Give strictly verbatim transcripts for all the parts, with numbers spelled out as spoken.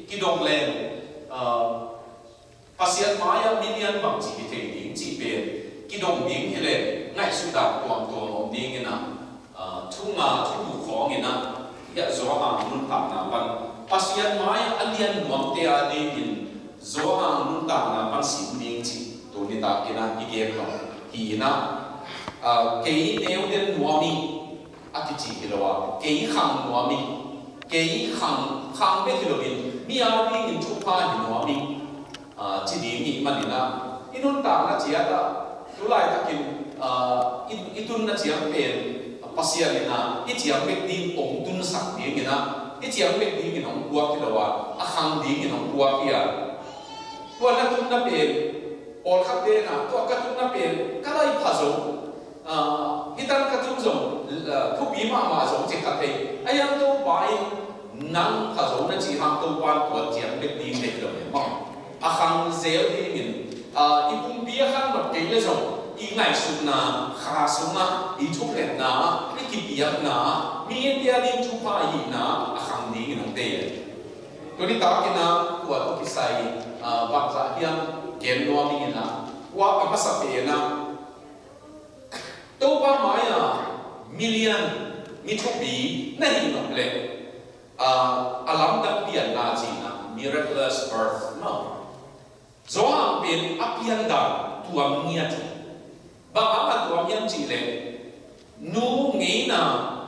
Kidong leng, ah, Pasian mai-ah milian bangci hi thei ding cih pen kidong ding hi leng ngaihsut dan tuamtuam om dingin ah, ah, thu nga thu duh khawngin ah, hiah Johan nuntakna pan Pasian mai-ah a lian nuamte a dingin Johan nuntakna pan sim ding cih tuni takin ah i gen nuam hi in ah, ah, kei neu den nuam hi a kici hi lo a, kei khang nuam hi, kei khang, khang bek hi loin mi a dingin thupha hi nuam hi, ah, ci ding hi manin ah, i nuntakna ciat ah, tu laitakin, ah, i, i tunna ciang pen, ah, Pasian in ah, i ciang bek ding hong tunsak dingin ah, i ciang bek dingin hong puak hi lo a, a khang dingin hong puak hi a. Tua na tunna pen, pawlkhatte in ah, tua ka tunna pen, ka lai pha zo, ah, hi tan ka tun zong, ah, thupi mahmah zong ci kha thei. A hiang Topa in nang pha zo na cih hang Topa in tua ciang bek ding deih lo leh maw, a khang zel dingin, ah, i pumpi a khang nop kei le zong i ngaihsutna kha sungah, i thungetna ah, i kipiakna ah, mite a ding thupha i hihna ah a khang dingin hong deih. Tuni takin ah tua tawh kisai, ah, bangzah hiam gen nuam ing in ah, tua a masa pen ah Topa mai-ah milian mi thupi na hih nop leh, ah, a lamdang pianna cihna, miraculous birth maw, Johan pen a piandan tuam ngiat hi. Bang hang a tuam hiam cih leh, nu ngeina,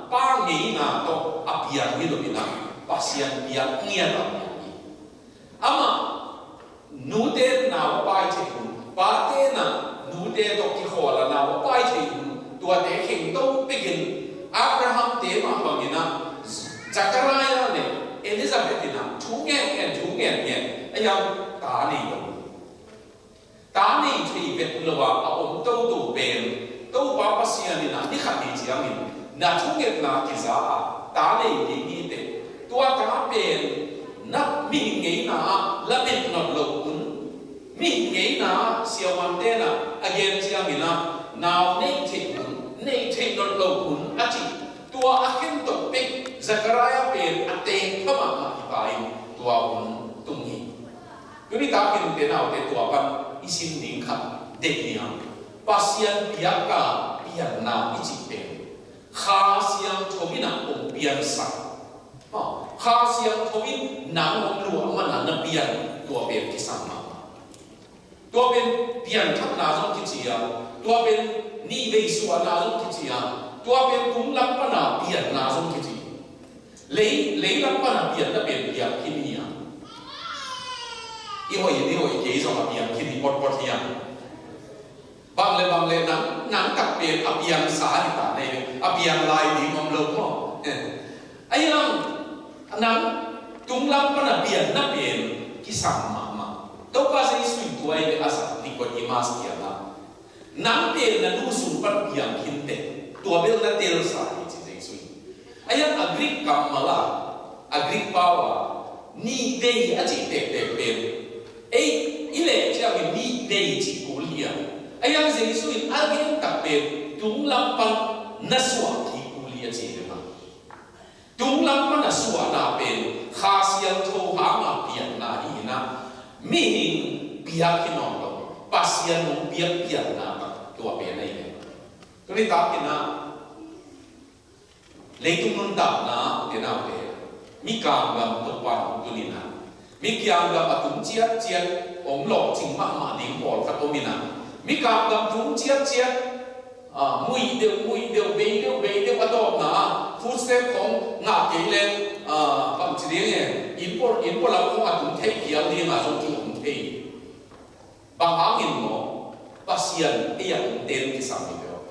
pa ngeina tawh a piang hi loin ah, Pasian piak ngiat a piang hi. Amah nute nau a pai thei hun, pate in ah nute tawh kikhawl a nau a pai thei hun, tuate khengto pekin Abraham-te mah bangin ah Zechariah le Elizabeth in ah thu ngen ngen, thu ngen ngen, a hiang ta nei lo. Ta nei thei vet lo a a om toto pen Topa Pasian in ah ni khat ni ciangin na thungetna kiza a ta nei ding hi teh. Tua ta pen na mihing ngeina ah lamet nawn loh hun, mihing ngeina ah siamante in ah a gen ciangin ah nau nei thei hun, nei thei nawn loh hun a cih. Tua a khen tawh pek Zechariah pen a teng pha mahmah hi pa in tua hun tung hi. Tuni takin te naute tua pan i sim ding khat deih ni a, Pasian piak a pianna i cih pen Kha Siangtho in ah hong piansak. Kha Siangtho in nang hong luah man a na pian, tua pen kisam mahmah. Tua pen pianthakna zong kici a, tua pen nihvei suahna zong kici a, tua pen tunglam pan a pianna zong kici. Lei, leilam pan a pianna pen piang khin hi a. I hoih, i hoih kei zong a piang khin hi potpot hi a. Bang le bang le nang, nang tak pen a piangsa hi ta nei ve, a piang lai ding om lo maw. Ahi hang nang tunglam pan a pianna pen kisam mahmah. Topa Jesu in tua hi ve a zat Nicodemus kiangah, nang pen na nu sung pan piang khin teh, tua bel na telsa hi ci Jesu in. Ahi hang a Greek kammal ah, a Greek pau ah, nihvei a cih tektek pen, ei, i leh ciangin nihvei cih kul hi a. Ahi hang Jesu in a gen tak pen tunglam pan na suah kik kul hi a ci hi mah. Tunglam pan a suahna pen Kha Siangtho hanga pianna hi in ah, mihing piak hi nawn lo, Pasian hong piak pianna tak tua pen ahi ve. Tuni takin ah leitung nuntakna te naute, mi kamgam Topa hong tun in ah, mi kamgam a tung ciatciat hong lawhcing mahmah ding pawlkhat om in ah, mi kamgam tung ciatciat, ah, muih deuh, muih deuh, bei deuh, bei deuh a tawpna ah food stamp khong ngah kei leh, ah, bangci ding e, inn pua, inn pua lam khong a tung thei phial ding a zong ki om thei. Bang hangin maw, Pasian ei a hong ten kisam hi ve aw.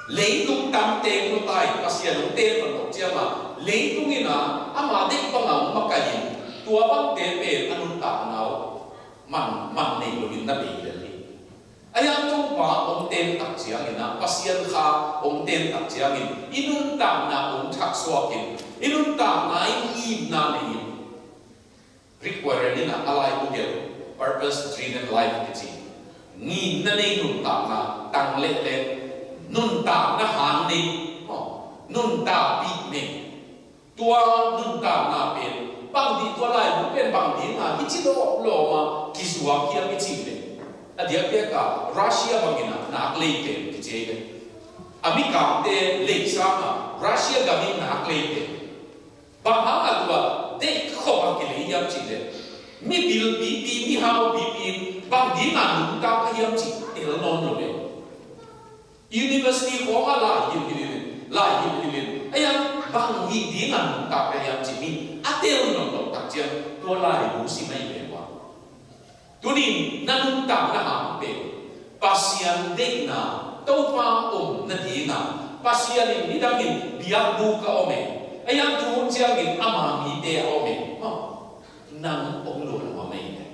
Leitung tam teng lo tai, Pasian hong ten pan lo ciang a, leitung in ah ama deih bang a hong makaih in, tua bangte pen a nuntakna uh man, man nei loin na bei lel hi. Ahi hang Topa hong ten tak ciangin ah, Pasian Kha hong ten tak ciangin, i nuntakna hong thaksuak in, i nuntakna in ngimna nei in. Rick Warren in ah a laibu gelh Purpose Driven Life kici, ngimna nei nuntakna tang lehleh, nuntakna hang nei, aw, nuntakpih nei. Tua nuntakna pen bang dih tua lai bang dinga hih ci lawmlawm a kizuak hiam i cih leh, a diakdiak a Russia bangin a nak lei pen kici ei ve. A mikangte lei sanga Russia gamin nak lei pen. Bang hanga tua deih khop a kilei hiam cih leh, mi bil pipi, mi hau pipi in bang dinga nuntak a hiam cih tel nawn lo ve. University khawng a lai hilhhilh in, lai hilhhilh in, a hiam bang hi dinga nuntak a hiam cih mi a tel nawn lo tak ciang tua laibu si mai ve ua. Tunin na nuntakna hang pen Pasian deihna, Topa omna dinga, Pasian in nidangin biakbuk a om e, a hiam tu hun ciangin ama mite a om e. Maw, nang hong luan nuam ei ve.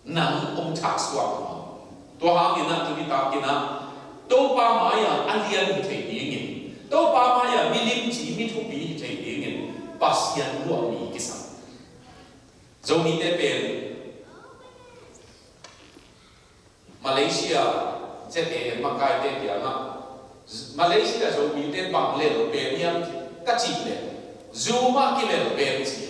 Nang hong thaksuak nuam. Tua hangin a tuni takin a Topa mai-a a lian hi thei dingin, Topa mai-a mi limci, mi thupi hi thei dingin Pasian luahmi kisam. Zomite pen Malaysia, Z A M makaite kiangah, Malaysia Zomite bang lel pen hiam ka cih leh, zu mah kilel pen ci.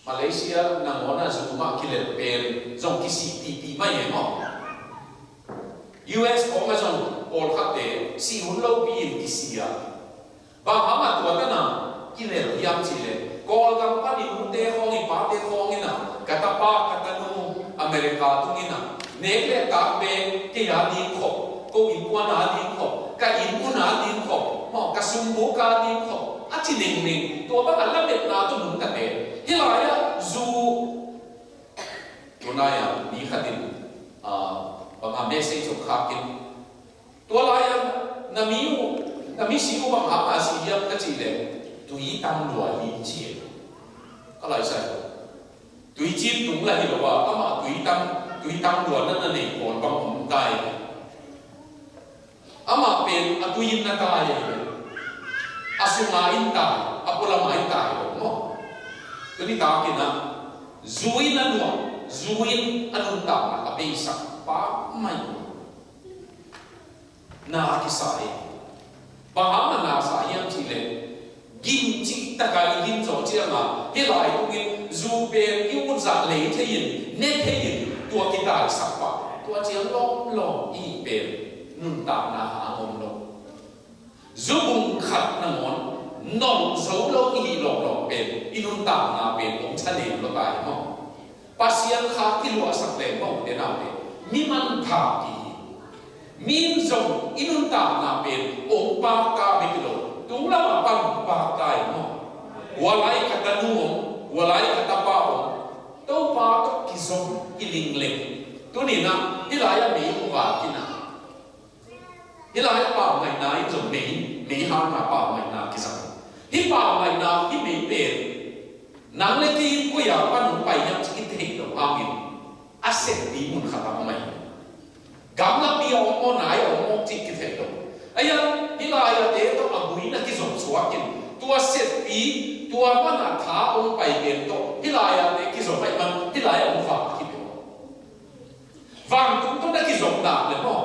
Malaysia nangawn a zu mah kilel pen zong kisih pipi mai e maw. U S khawng a zong pawlkhatte sih hun lopi in kisih a. Bang hanga tua tanah kilel hiam cih leh, Kawlgam panin ute khawng, i pate khawng in a, ka tapa ka tanu America tung in a, nek le tak bek kei a ding khop, ko innkuan a ding khop, ka inn mun a ding khop, maw, ka sumbuk a ding khop, a ci nengning, tua bang a lametna tawh nungtate. Hih lai-ah zu, tunai-a mi khat in, ah, bang a message hong khak in, tua lai-ah na mi uh, na misi uh bang hanga si hiam ka cih leh, tui tam lua hi ci e. Ka lai sai. Tui cin tung la hi lo a, amah tui tam, tui tam lua na na nei pawl bang om ta e. Amah pen a tui in na tai e. A sunga in tai, a pualama in tai lo maw. Tuni takin a, zu in a nuam, zu in a nuntakna a beisak pa mai. Na kisa e. Bang hanga na sa hiam cih leh, gim cih taka i gim zawh cianga, hih lai tungin zu pen i ut zah lei thei in, ne thei in, tua kitaisak pah, tua ciang lawmlawm i hih pen nuntakna hang om lo. Zu bung khat nangawn nolh zo lo i hih lawmlawm pen i nuntakna pen om thanem lo ta hi maw. Pasian kha kiluahsak leng maw, ute naute, mi manpha kihi. Mi in zong i nuntakna pen ong pakta bek hi lo, tunglam a pan ong pakta hi maw. Ua lai ka tanu om, ua lai ka tapa om, Topa tawh kizom kilingleng. Tuninah hih lai-ah mei ong vak inah, hih lai-ah paungaihna in zong mei, mei hanga paungaihna kizang. Hih paungaihna, hih mei pen nang le kei in koi-a pan hong pai hiam cih i theih loh hangin a seppi mun khat ah om ahi. Gamlapi a om maw, nai a om maw cih kitheih loh. Ahi a, hih lai-ate tawh a gui na kizom suak in, tua seppi, tua mana tha hong pai pen tawh hih lai-ate kizom ahih man hih lai-ah hong vak hi peuh. Vantung tawh na kizom nak leh maw,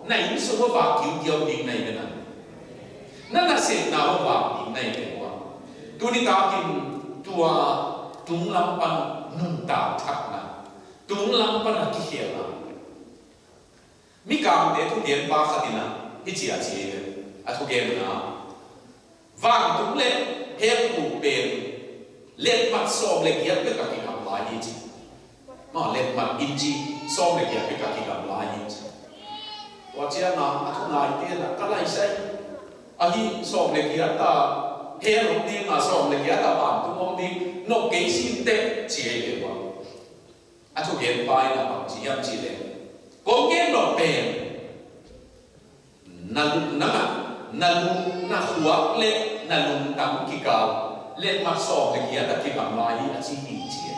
na inn sung ah vak kiukiau ding na hi ve na. Na nasepna ah vak ding na hi ve ua. Tuni takin tua tunglam pan nuntak thakna, tunglam pan a kikhelna. Mikangte thugenpa khat in a hih ci a ci hi ve. A thugenna, vantung le hell guk pen letmat sawm le giat bek a kigam lai hi ci. Maw, letmat inchi sawm le giat bek a kigam lai hi ci. Tua ciangin a thungaite in a, ka laisai, ahi sawm le giat a hell om ding a, sawm le giat a vantung om ding, nop kei sin teh ci hi ve ua. A thugenpa in a bang ci hiam cih leh, kong gen nop pen, na lung, nang ah, na lung, na khuak le na lungtang kikal letmat sawm le giat a kigam lai hi a ci hi ci e.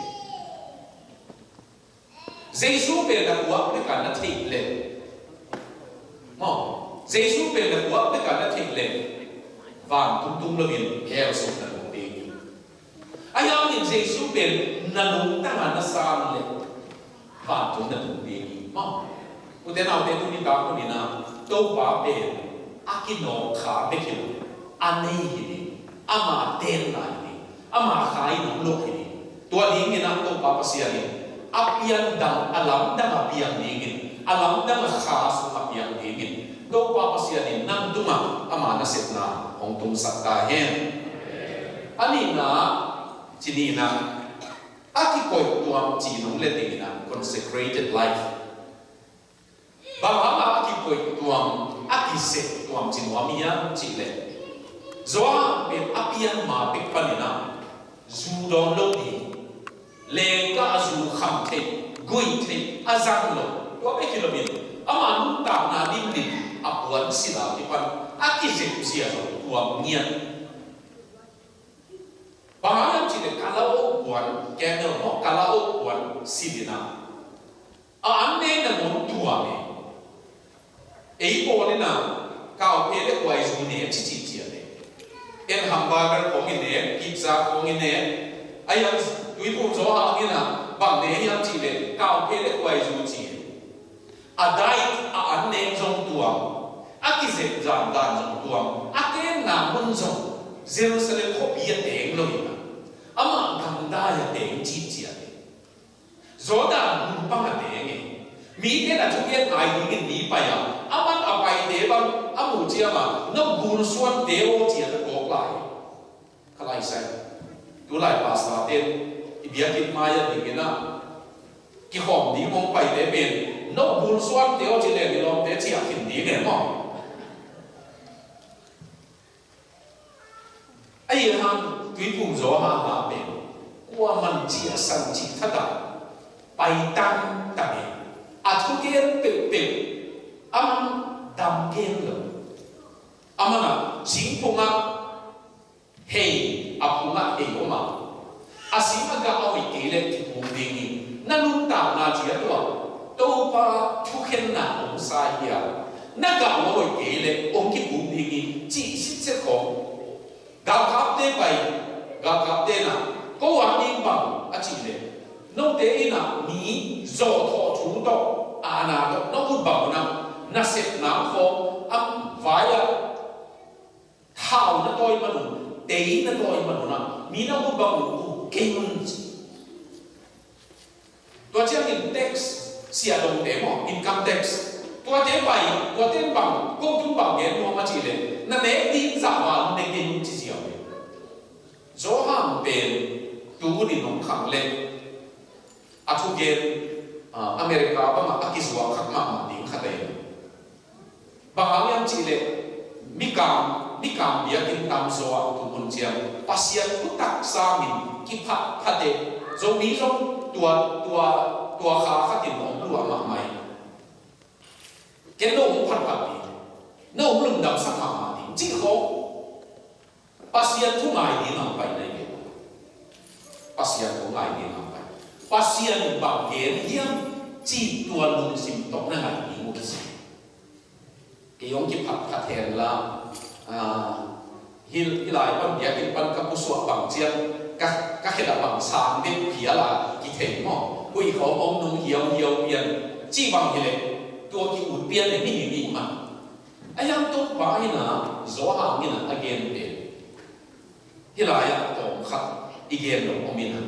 Jesu pen na khuak bek a na theih leh, maw, Jesu pen na khuak bek a na theih leh, vantung tung loin hell sung na tung ding hi. Ahi hangin Jesu pen na lungtang a na san leh vantung na tung ding hi maw. Ute naute, tuni tak tuni-in a, Topa pen a kinawk kha bek hi lo, a nei hi ding, ama tenna hi ding, ama kha in hong luah hi ding, Tua dingin ah Topa Pasian in a pian dang, a lamdang a piang dingin, a lamdang a kha sung a piang dingin Topa Pasian in nang tungah ama nasepna hong tungsak ta hen. A nihna, ci nihna, a kikoih tuam ci nong le dingin ah consecrated life. Bang hang a kikoih tuam, a kisep tuam ci nuam hiam cih leh, Johan pen a pian ma pek panin ah zu dawn lo ding, lengka a zu kham theih, guih theih, a zang lo, tua bek hi loin ama nuntakna limlim a puan sila kipan a kizep zia zong tuam ngiat. Bang hang hiam cih leh kalauk puan, camel maw, kalauk puan silin ah a an neng nangawn tuam e. Ei pawl in ah kauphe le kuaizu ne a cici cian e. En hamburger khawng i ne, pizza khawng i ne. A hiang Tuiphum Johan in ah bang ne hiam cih leh kauphe le kuaizu ci e. A diet, a an neng zong tuam, a kizep zan dan zong tuam, a tenna mun zong Jerusalem khuapi a teng lo in ah amah gamdai a teng cihcia e. Jordan mun pang a teng e. Mite na thugen ngai dingin mi pai a, aman a paite bang a muh ciang a, no gul suante aw ci a na kawk lai. Ka lai sai. Tulai pastor ten i biakinn mai a dingin ah kikhawm ding hong paite pen no gul suante aw ci leng i lawmte ciah khin ding e maw? Ahi hang Tuiphum Johan a pen kuaman cih a san cih thatah pai tangtang e. A thugen peuhpeuh aman dam gen lo. Aman a singphung ah hei, a phung ah hei om a, a sim a gah a hoih kei leh kipum ding hi. Na nuntakna ciat uh ah Topa thukhenna om sa hi a, na gah uh a hoih kei leh hong kipum ding hi cih sitset khawng. Galkapte pai, galkapte in ah ko a ding bang a cih leh, note in ah mi zawhthawh thu tawh, aana tawh na ut bang un ah, nasepna khawng a vai ah thau na tawi man un, tei na tawi man un ah, mi na ut bang un uh kei un ci. Tua ciangin tax, siahdongte maw, income tax, tuate pai, tuate in bang, ko tung bang gen nuam a cih leh, na nek ding zah val nek ding ci ziau hi. Johan pen tu hun in hong khang leh a thugen, ah, America bangah a kizuak khak mahmah ding khat ahi. Bang hang hiam cih leh mikang, mikang biakinn tamzaw ah tu hun ciang Pasian thutak sangin kiphatphat e. Zomi zong tua, tua, tua kha khat in hong luah mahmah hi. Ken no hong phatphat ding, no hong lungdamsak mahmah ding cih khawng. Pasian thu ngai ding a pai na hi ve. Pasian thu ngai ding a pai. Pasian in bang gen hiam cih tua lungsim tawh na ngai ding uh kisam. Kei hong kiphatphat hen la, ah, hih, hih lai pan biakinn pan ka pusuah bang ciang, ka, ka khet ah bang sang deuh phial a kithei maw, huih khawng hong nung hiauhiau pian cih bang hi leh, tua ki-ut pian leh mihing i man. A hiang Topa in ah Johan in ah a gen pen, hih lai-ah tawmkhat i gen lo om in ah,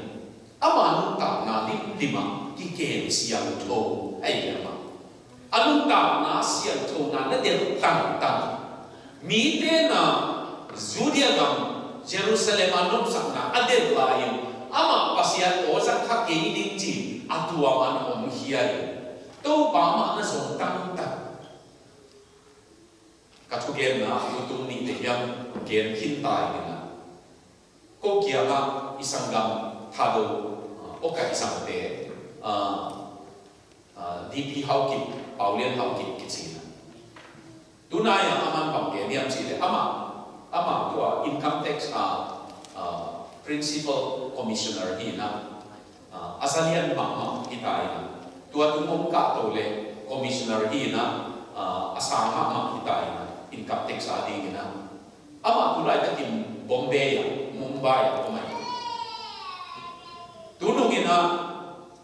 ama nuntakna limlim ah kikem siangtho ahi ve. Ama, a nuntakna siangthona na delh tangtang. Mite in ah Judea gam Jerusalem a nopsakna a delh lai-in, amah Pasian aw zang kha kei ding ci a tuam an om khia hi. Topa mah na zong tangtang. Ka thugenna ah tutung nih te hiam gen khin ta ing in ah, ko kiangah i sanggam Thado, ah, aw kaih zangte, ah, ah, D P Haokip, Paulian Haokip kici in ah. Tunai ah aman bang gen hiam cih leh, amah, amah tua income tax a, ah, principal commissioner hi in ah, ah, a za lian mahmah hi ta in ah, tua tung hong kahto leh commissioner hi in ah, ah, a sang mahmah hi ta in ah, income tax a ding in ah. Amah tu laitakin Bombay ah, Mumbai ah om ahi. Tu nung in ah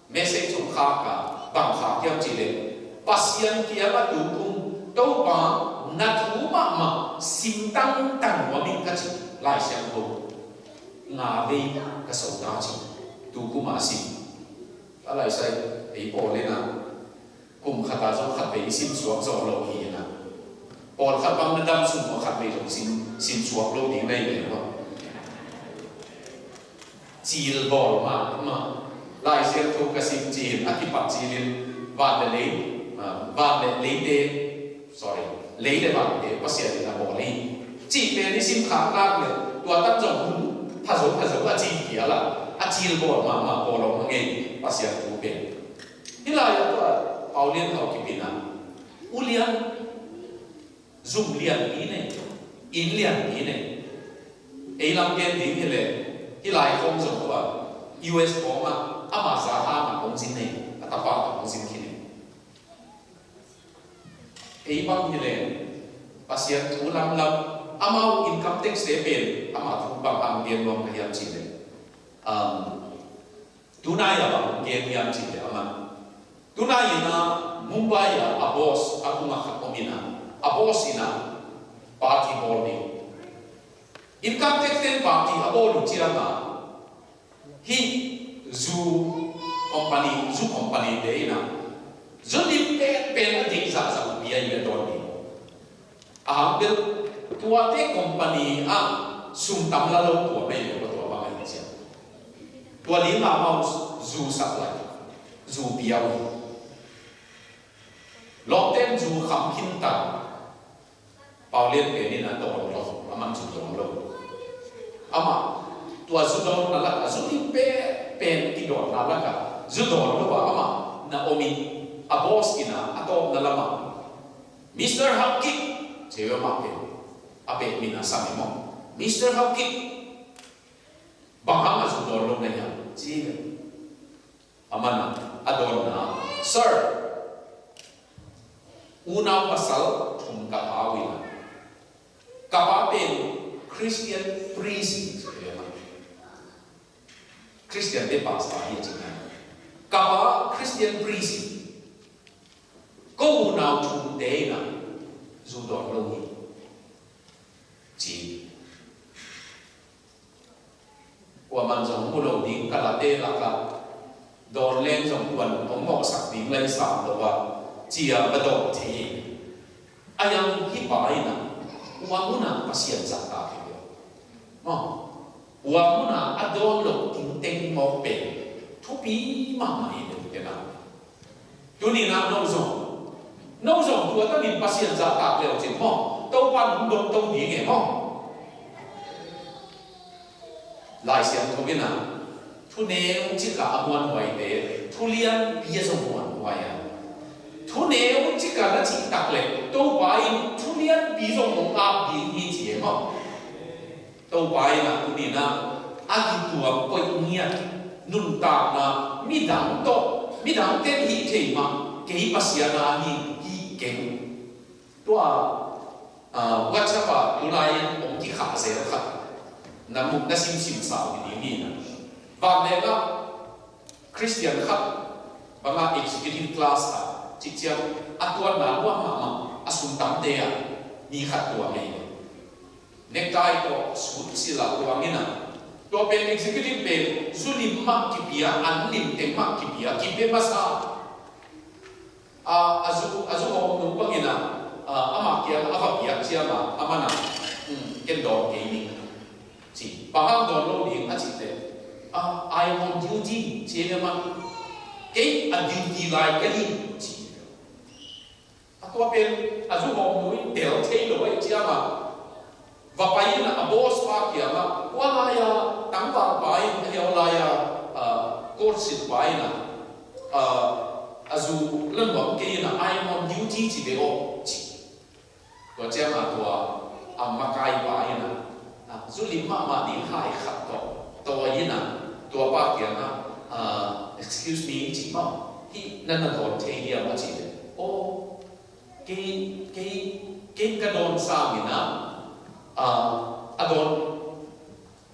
message hong khak a, bang khak hiam cih leh, Pasian kiangah tutung, Topa, na thu mahmah sim tangtang nuam ing ka ci, Lai Siangtho nga vei ka so ta ci. Tu kum a sim. A lai sai, ei pawl in a, kum khat a zong khat vei i sim suak zawh lo hi in a. Pawlkhat bang na dam sung maw khat vei zong sim, sim suak lo ding na hi ve maw. Cil bawl mahmah. Lai Siangtho ka sim cil, a kipat cil in van le lei, ah, van le leite, sorry, lei le vante Pasian in a bawl hi. Cih pen i sim khak lak le, tua tan zong hun pha zo pha zo a ci kei a la, a cil bawl mahmah bawl om a ngei Pasian thu pen. Hih lai ah tua Pau Lian Hau Kip in a, ulian, zum lianpi nei, inn lianpi nei. Ei lam gen ding hi le, hih lai khawng zong tua, U S khawng ah, ama za hang a hong zin nei, a tapa tawh hong zin khin nei. Ei bang hi le, Pasian thu lamlam, amau income tax te pen, ama thu bang hang gen nuam ka hiam cih le. Um, tunai a bang gen hiam cih le, aman. Tunai in a Mumbai a, a boss, a kung a khat om in a, a boss in a party bawl ding. Income tax ten party a bawl uh ciang a, hih zu company, zu company te in a, zu lim pen pen a dik zahzah uh bia in a dawn ding. A hang bel, tuate company ah sum tam la lo tua mei lo tua bang a hi ciang. Tua ding a mau zu sak lai, zu piau. Lawmten zu kham khin ta. Pau Lian pen in a dawn lo, aman zu dawn lo. Amah, tua zu dawn na lak a, zu lim pen, pen i dawn na lak a, zu dawn lo a, amah na om in, a boss in a, a tawpna lam ah. Mister Haokip, ci ve mah pen, a beh min a sam e maw. Mister Haokip, bang hang a zu dawn lo na hiam, ci ve. Aman a, a dawnna, Sir, unau pasal thum ka pa uh in a, ka pa pen Christian priest hi, ci ve mah. Christian te pastor hi a ci ngai. Ka pa Christian priest hi. Ko unau thumte in a zu dawn lo hi, ci. Kuaman zong mu lo ding, ka late lakah dawn leng zong kuan hong mawhsak ding lai sam lo a, ci a va dawn thei. A yang hih pa in a, kua mun a Pasian zahtak hi lo. Maw, kua mun a a dawn loh tengteng mawk pen thupi mahmah hi lo te na. Tuni in a no zong, no zong tua takin Pasian zahtak le uh cin maw, Topa nung dong to ding e maw. Lai Siangtho in a, thu neu cik a a muanhuaite, thu lianpi a zong muanhuai a. Thu neu cik a na cih tak le, Topa in thu lianpi zong hong ap ding hi ci e maw. Topa in a tuni in a, a kituam koih ngiat, nuntakna, midang tawh, midang ten hih thei mah, kei Pasian a hi, hih keng. Tua, ah, WhatsApp ah tulai in hong kikhah zel khat na muk na simsim sau hi ding hi na. Vanleng ah Christian khat bang a executive class ah cih ciang a tuatna luang mahmah a sum tamte ah mi khat tua ngei. Necktie tawh suit silh a tuang in a. Tua pen executive pen zu lim mah kipia, an lim teng mah kipia, kipia masa. A, a zu, a zu hawmnu bangin a, a, amah kiang a va piak ciang a, aman a, "Hmm, ken dawn kei ning," ci. "Bang hang dawn lo ding?" a cih leh, "A, I'm on duty," ci e maw. "Kei a duty lai ka hi," ci. A tua pen a zu hawmnu in tel thei lo ahih ciang a, va pai in a, a boss pa kiangah, "Kua lai-a tangval pa in, a hiau lai-a, ah, court silh pa in a, ah, a zu la nuam kei in a, I'm on duty ci ve aw," ci. Tua ciangah tua a makai pa in a, ah, zu lim mahmah ding hai khat tawh tawi in a, tua pa kiangah, ah, "Excuse me," ci maw, "hih na na dawn thei hiam?" a cih leh, "Aw, kei, kei, kei ka dawn sangin a, a, a dawn,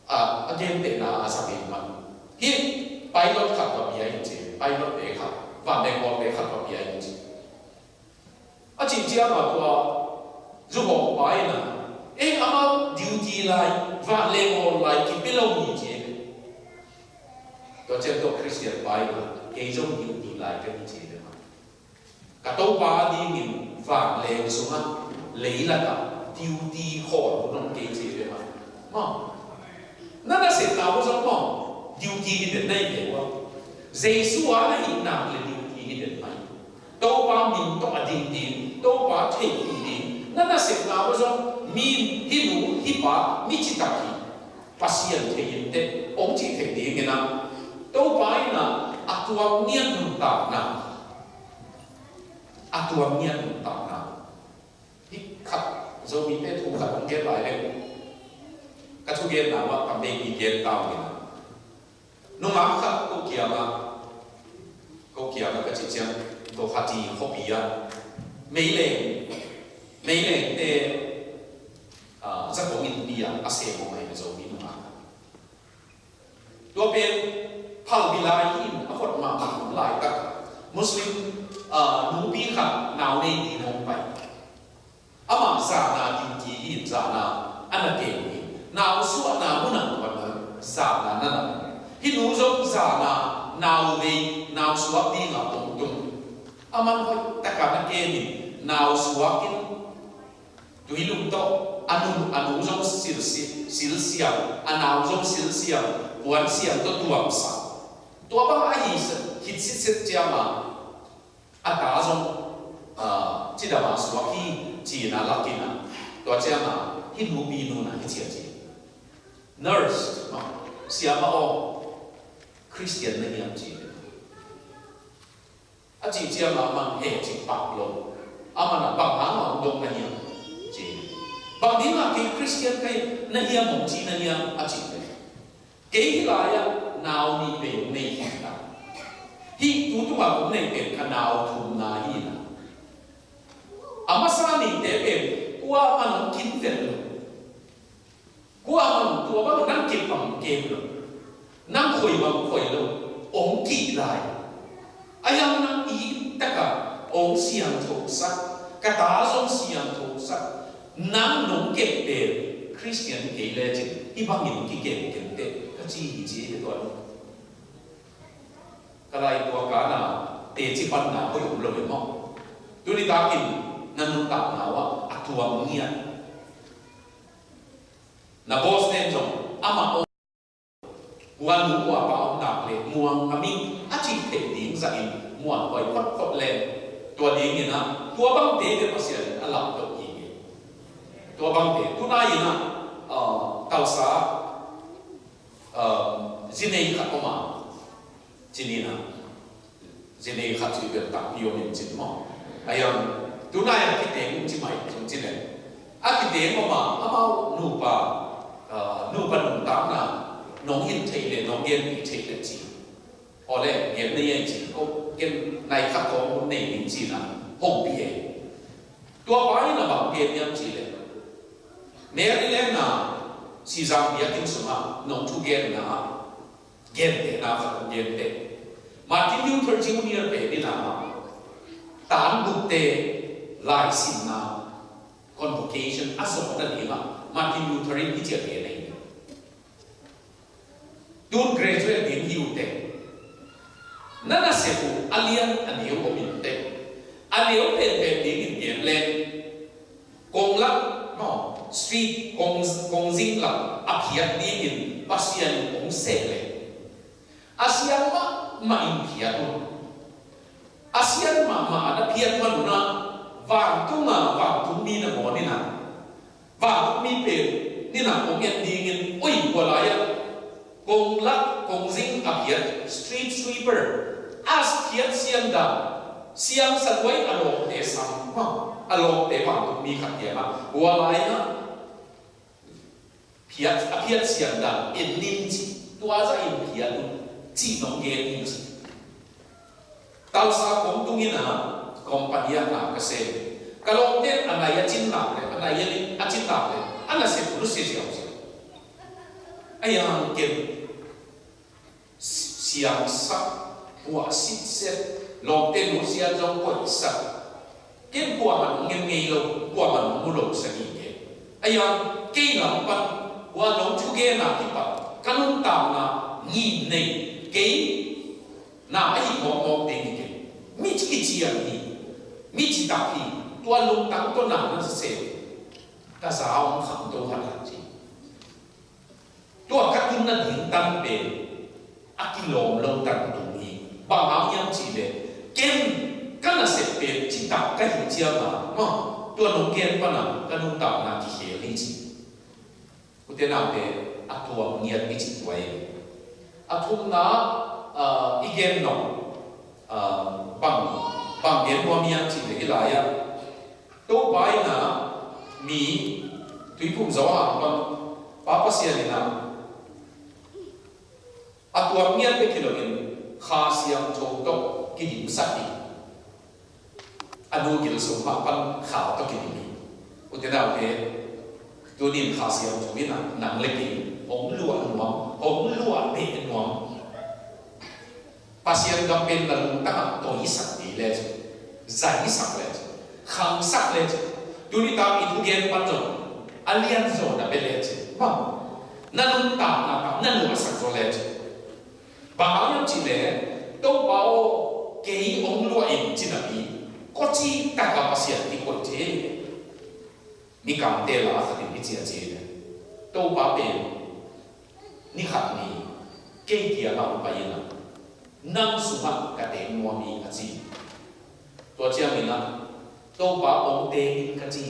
a, a gentehna a sa kei mah. Hih pilot khat va pia in," ci, "pilot te khat, vanleng hawlte khat va pia in," ci. A cih ciangah tua zu hawm pa in a, "Eh, amau duty lai, vanleng hawl lai kipia lo ni," ci. Tua ciang tua Khristian pa in ah, kei zong duty lai ka hi ci hi ve maw. Ka Topa dingin vanleng sungah leilakah duty khawl hun om kei ci hi ve maw. Maw. Na nasepna uh zong maw, duty hi den na hi ve uh a. Jesu a na hih nak leh duty hi den mah hi. Topa min tawh a ding ding, Topa theihpih ding. Na nasepna uh zong mi, hih nu hih pa mi citak hi, Pasian thei inteh hong cih theih dingin ah, Topa in ah a tuam ngiat nuntakna, a tuam ngiat nuntakna. Hih khat, Zomite thu khat hong gen lai leng, ka thugenna uh ah ka meipi gen ta ung in ah. Nungak khat ko kiangah, ko kiangah ka cih ciang, Guwahati khuapi ah meileng, meilengte, ah, zakong innpi ah a sem aw mai na Zomi nungak khat. Tua pen phalbi lai hi in, a hot mahmah laitak Muslim, ah, nupi khat nau nei ding hong pai. Amah zana duty hi in, zana a na kem hi. Nau suahna munah tua zana na na. Hih nu zong zana nau vei, nau suak dingah hong tung. A man hoih takah na kem in, nau suak in, tui lum tawh a nu, a nu zong sil, sil, silsiang, a nau zong silsiang, puansiang tawh tuamsak. Tua bang ahi khit sitset ciangah a ta zong, ah, cidam a suak hi ci-in a lak in ah, tua ciangah hih nupi nu in ah hih ci a ci. Nurse, no, siamah aw, Khristian na hiam ci. A cih ciangah amah in he cih pak lo. Amah in ah bang hangah hong dong na hiam ci. Bang dingah kei Khristian ka hi na hiam hong ci na hiam a cih leh. Kei hih lai-ah nau nih vei hong nei khin ta. Hih tu tungah hong nei pen ka nau thumna hi na. A masa nihte pen kuamah in hong kin vet lo. Kuamah in tua bang nang kip bang kem lo. Nang khoi bang khoi lo. Hong kih lai. A hiang nang it takah hong siangthosak, ka ta zong siangthosak. Nang nong kep pen Khristian kei lecin hih bangin kikem kenteh ka ci hi ci hi tua. Ka lai tua kana teci panna hoih om lo ve maw. Tuni takin na nuntakna uh ah a tuam ngiat. Na boss nen zong amah aw, kua nu kua pa om nak leh muang a ming a cih theih ding zahin muanhuai photphot leng, tua dingin ah tua bangte bek Pasian in a lamtoh hi hi. Tua bangte, tunai in ah, ah, Tulsa, ah, zinei khat om a, ci ni in ah, zinei khat ci bel takpi om in cin maw. A hiang, tunai a kiteng ci mai, ci leng. A kiteng om a, amau nupa, ah, nupa nuntakna nong hilh theih leh, nong genpih theih leh ci. Aw leh, gen na hiam ci, ko ken nai khat kong hun nei ning ci in ah, hong pia e. Tua pa in a bang gen hiam ci leh, Maryland a, Sizang biakinn sungah nong thugenna ah gentehna khat hong genteh. Martin Luther Junior pen in ah, tanbukte laisinna convocation a zawhna dingah Martin Luther in hih ci a gen hi. Tun graduate ding hi uh teh, na nasep uh a lian a neu om in teh, a neu penpen dingin gen leng, kong lak, no, street, kong, kong zing lak a phiat dingin Pasian in hong seh leh, a siang mahmah in phiat un. A siang mahmah a na phiat man un ah, vantung a, vantung mi nangawn in ah, vantung mi pen in ah hong en dingin, oi, kua lai-ah kong lak, kong zing a phiat, street sweeper, a phiat siang dan, siang saduai a lawmte sam, a lawmte vantung mi khat kiangah, kua lai-ah phiat, a phiat siang dan en ning ci, tua zahin phiat un cih nong gen hi ci. Tulsa kong tung in ah, company ah na ka sem. Ka lawmte a nai a cin nak leh, a nai a cin nak leh, a nasep un nusia ziauziau. A hiang ken siangsak, puah sitset, lawmte nusia zong koihsak. Ken kuamah nong en ngei lo, kuamah nong mu lo sa hi ke. A hiang kei lam pan, kua nong thugen a kipat ka nuntakna ngim nei, Kei na a hih mawkmawk ding hi kei. Mi ci kician hi. Mi citak hi. Tua lungtang tawh na na sese. Ka za hong kham to hat a ci. Tua ka tunna ding tan pen a kilawm lo tan tung hi. Bang hang hiam cih leh ken ka nasep pen citak ka hih ciangin maw, tua nong gen pan a ka nuntakna kikhel hi ci. U te nau te, a tuam ngiat i cih tua hi. A thumna, ah, i gen nop, ah, bang, bang gen nuam hiam cih leh hih lai-ah Topa in a mi tuiphum Johan bang, Pa Pasian in a, a tuam ngiat bek hi loin Kha Siangtho tawh kidimsak hi. A nu gil sung mah pan Kha tawh kidim hi. U te nau te, tuni in Kha Siangtho in a nang le kei hong luah nuam, hong luah beh nuam. Pasian gam pen na lungtang ah toisak ding le ci, zaisak le ci, khangsak le ci. Tuni tak i thugen pan zong a lian zaw na bia le ci. Bang, na lungtang na tam na luahsak zaw le ci. Bang hang hiam cih leh, Topa aw, kei hong luah in ci napi, kawci tak a Pasian kikoih ci. Mikangte la khat in hih ci a ci hi. Topa pen ni khat ni kei kiangah hong pai in a, nang sungah ka teng nuam hi a ci. Tua ciangin a, Topa hong teng in ka ci.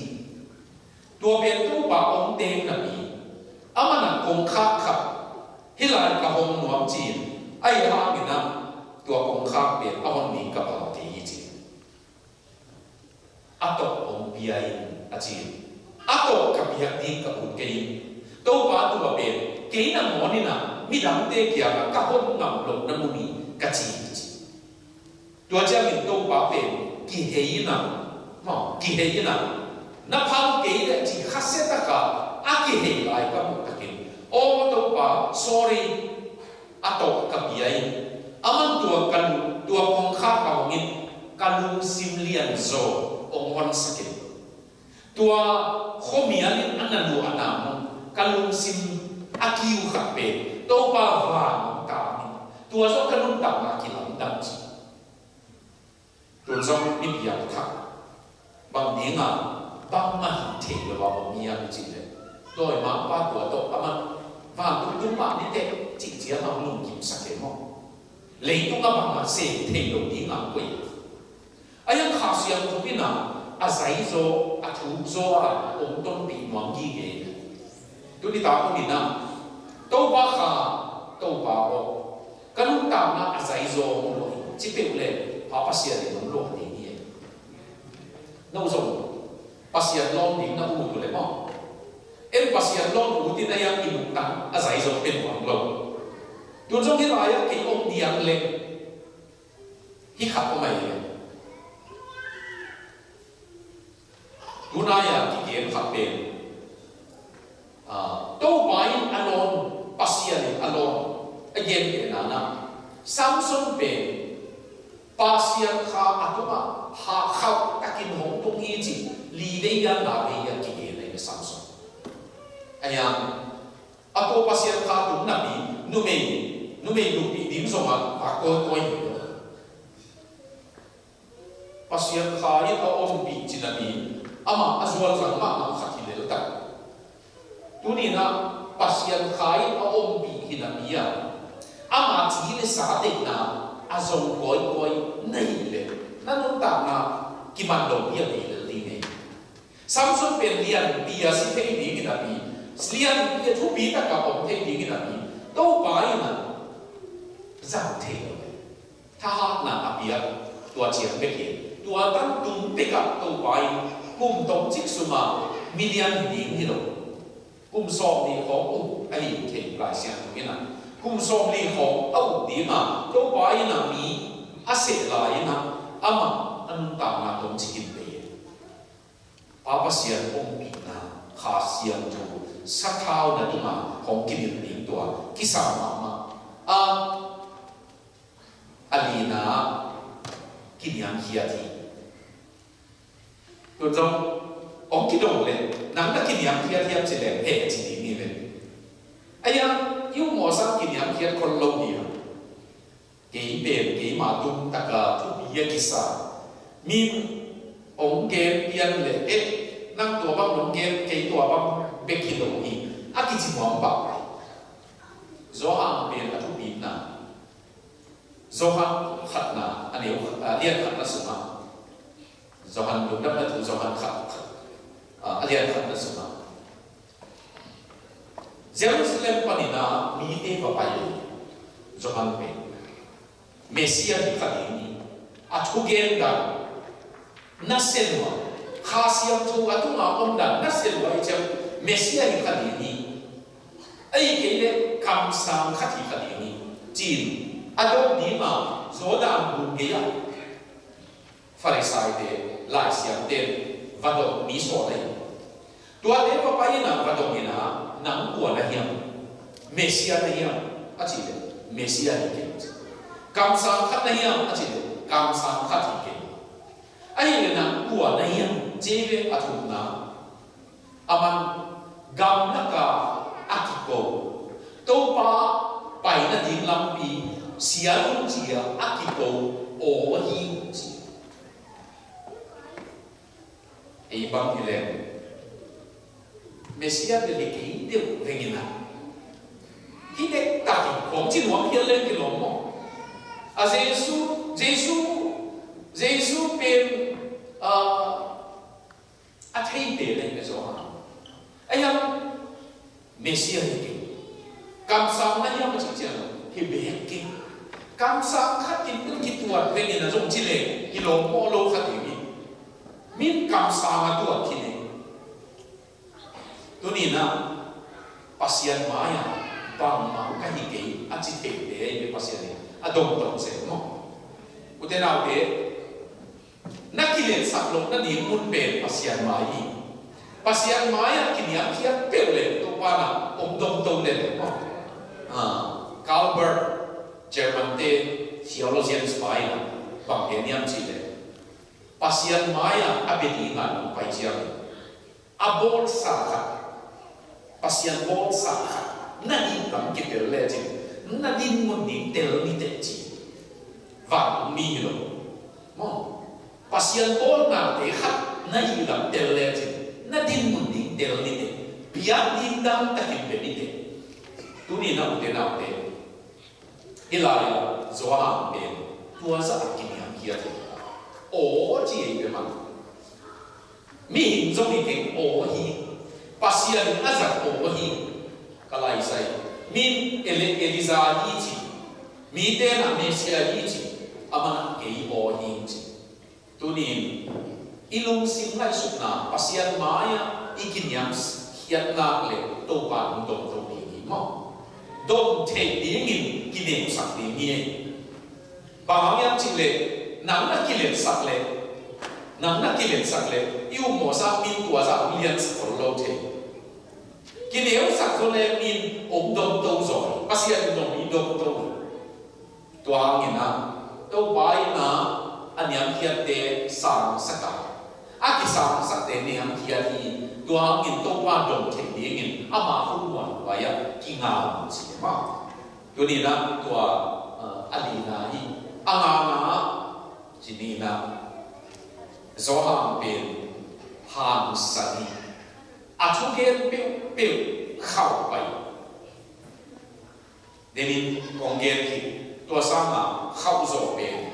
Tua pen Topa hong teng napi, aman a kongkhak khat hih lai ka hong nuam ci in, ahih hangin a, tua kongkhak pen a hon ding ka pha kei hi ci. A tawh hong pia in a ci. A tawh ka piak ding ka ut kei in. Topa, tua pen kei nangawn in a midangte kiangah ka hon ngam lohna mun hi ka ci hi ci. Tua ciangin Topa pen kihei in a, maw, kihei in a, na phal kei leh ci khasia tak a, a kihei lai ka muh takin, aw Topa, sorry, a tawh ka pia in. Aman tua ka lung, tua kongkhak ka hong in, ka lungsim lianzaw hong honsak in. Tua khuamial in a na luahna mun, ka lungsim a kiu khat pen Topa vang hong tam in. Tua zong ka nuntakna kilamdang ci. Tun zong mi biak thak bang dinga bangmah hih theih lo a om hiam i cih leh, dawimangpa tua tawh amah vantung tung mah ni teh cih ciang a hong lungkimsak e maw? Leitung a bangmah sem theih lo dinga koih. A hiang Kha Siangtho in a, a zaizaw, a thukzaw a hong tonpih nuam gige. Tuni tak hong in a, Topa Kha, Topa aw, ka nuntakna a zaizaw hong luah in ci peuh leh, Pa Pasian in hong luah ding hi. No zong Pasian lawm ding na ut uh leh maw? En Pasian lawm ut in a hiang i lungtang a zaizaw pen nuam lo. Tun zong hih lai-ah kei om diang leh hih khat om ahi leh. Tunai a kigen khat pen, ah, Topa in a lawn, Pasian in a lawn, a gen pen a na. Samson pen Pasian Kha a tungah ha khauh takin hong tung hi ci, li vei a nga vei a kigen ahi Samson. A hiang a tua Pasian Kha tung napi, numei, numei lupih ding zongah va kawikawi hi lo. Pasian Kha in a ompih ci napi, amah a zualzang mahmah khat hi lel tak. Tuni in a Pasian Kha in a ompih hi napi a, ama ci le sa deihna a zong kawikawi na hih leh, na nuntakna kiman lopi a bei lel ding hi. Samson pen lianpi a si thei ding hi napi, lianpi a thupi taka om thei ding hi napi, Topa in a zang thei lo. Thahatna a piak, tua ciang bek hi. Tua tan tung pekah Topa in kum tomcik sungah milian hi ding hi lo. Kum sawmli khawng uh ahi thei Lai Siangtho in a. Kum sawmli khawng a uh ding a, Topa in a mi a seh lai in a, amah a nuntakna tomcik in bei. Pa Pasian ompihna, Kha Siangtho, sathau na tungah hong kimil ding tua kisam mahmah. A, a lina kiniamkhiat hi. Tun zong hong kidong leh, nang na kiniamkhiat hiam ci leng, he ci ding hi ve. A hiang, i uh mawh sang kiniamkhiat khol lo hi a. pen keima tung taka thupi a kisa. Min hong gen pian le, eh, nang tua bang hong gen, kei tua bang bek hi lo hi, a kici nuam pah pai. Johan pen a thupina, Johan khatna, a neu, a lian khatna sungah, Johan lungdamna thu Johan khat, khat, a lian khatna sungah, Jerusalem panin a mite va pai hi. Johan pen Messiah hi kha ding hi. A thugen dan na sia lua, Kha Siangtho a tunga om dan na sia lua i ciang, Messiah hi kha ding hi. Ahih kei leh kamsang khat hi kha ding hi, ci-in a dong dingin Jordan gun gei-ah Farisaite, laisiangte in va dong, mi sawm ahi. Tuate va pai-in va dong in, nang kua na hiam? Messiah na hiam? A cih leh, Messiah hi keng, ci. Kamsang khat na hiam? A cih leh, kamsang khat hi keng. Ahih leh nang kua na hiam? Ci ve. A thumna, aman gamlak a a kiko, Topa pai nading lampi sial un ci-a a kiko aw hi, ci. Ei bang hi leng, Messiah bel hi kei deuh veng in, hi dektak hi, kong ci nuam hial leng kilawm maw? A Jesu, Jesu, Jesu pen, ah, a thei pen ahi ve, Johan. Ahi hang Messiah hi keng. Kamsang na hiam, a cih ciang, hi bek keng. Kamsang khat in bel kituat veng in zong ci leng, hi lawm maw, lo kha ding hi. Min kamsang a tuat khin hi. Tuni-in Pasian mai-ah bangmah ka hi kei, a ci theite ahi ve, Pasian in a dong dong zel maw? Ute naute, na kiletsak loh nading mun pen Pasian mai hi. Pasian mai-ah kiniamkhiat peuh leh Topa in hong domto lel maw? Ah, Karl Barth, German-te theologians pa in bang gen hiam cih leh, Pasian mai-ah a bia dingin nong pai ciangin, a bawlsa khat, Pasian bawlsa khat na hih lam kitel lecin, na dinmun ding tel ni teh, ci. Vantung mi hi lo maw? Pasian bawlnate khat na hih lam tel lecin, na dinmun ding tel ni teh. Piak ding dang takin pia ni teh. Tuni-in, ute naute, hih lai-ah Johan pen tua zah a kiniamkhiat hi. Aw ci ei ve maw. Mihing zong hi keng, aw hi. Pasian in a zat aw hi. Ka lai sai, min Eli-, Elijah hi ci, mite in Messiah hi ci, aman kei aw hi, ci. Tuni-in i lungsim ngaihsutna, Pasian mai-ah i kiniamkhiat nak leh Topa in dong to ding hi maw? Dong theih dingin kineusak ding hi. Bang hang hiam cih leh, nang na kiletsak leh, nang na kiletsak leh, i upmawhsa min tua zah hong liansak lo thei. Kineusak zaw leh min hong domto zaw, Pasian in zong mi domto. Tua hangin Topa in a niamkhiatte sangsak a, a kisangsakte niamkhiat hi. Tua hangin Topa dong thei dingin ama khutmuan vai-ah kinga un, ci maw? Tuni-in tua, ah, a lina hi. A ngana, ci ni-in, Johan pen hangsan hi. A thugen peuhpeuh khauh pai. Denin kong gen hi. Tua sangin khauh zaw pen,